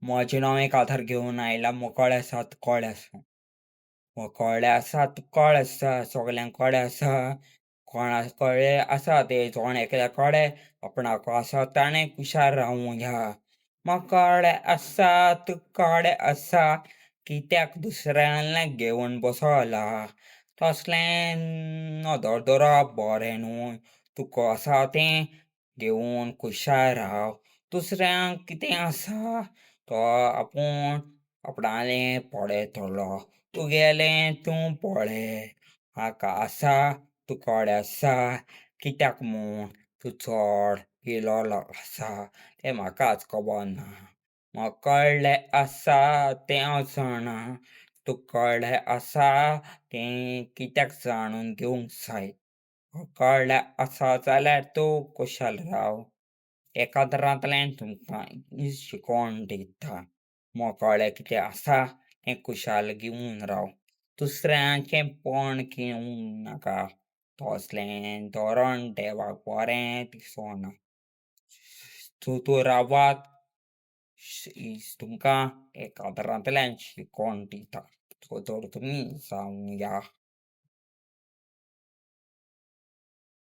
म्हजें नांव एक आधार घेवन आयला, मोकळें आसा कळ्ळें आसा, मोकळें आसा कळ्ळें आसा, सगल्यांक कळ्ळें आसा, कोणाक कळ्ळें आसा तें जण एकल्याक कळ्ळें, आपणाक आसा ताणें खुशाल रावूं या. मोकळें आसा कळ्ळें आसा, कित्याक दुसऱ्यांक घेवन बसला, तसलें नदर दवरप बरें न्हय, तुका आसा तें घेवन खुशाल राव, दुसऱ्यांक कितें आसा तो आपूण आपणालें पळयतलो, तुगेलें तूं पळय, म्हाका आसा तुका कळ्ळें आसा, कित्याक म्हूण तूं चड पिलोलो आसा तें म्हाकाच खबर ना. म्हाका कळ्ळें आसा तें हांव जाणा, तुका कळ्ळें आसा तें कित्याक जाणून घेवंक जाय, कळ्ळें आसा जाल्यार तूं खुशाल राव. एकाद्रांतल्यान तुमकां शिकोवन दिता, मोकळें कितें आसा तें खुशाल घेवन राव, दुसऱ्यांचें पण घेवं नाका, तसलें धोरण देवाक बरें दिसना. तूं रावात, तुमकां एकाद्रांतल्यान शिकोवन दिता, तर तुमी जावया.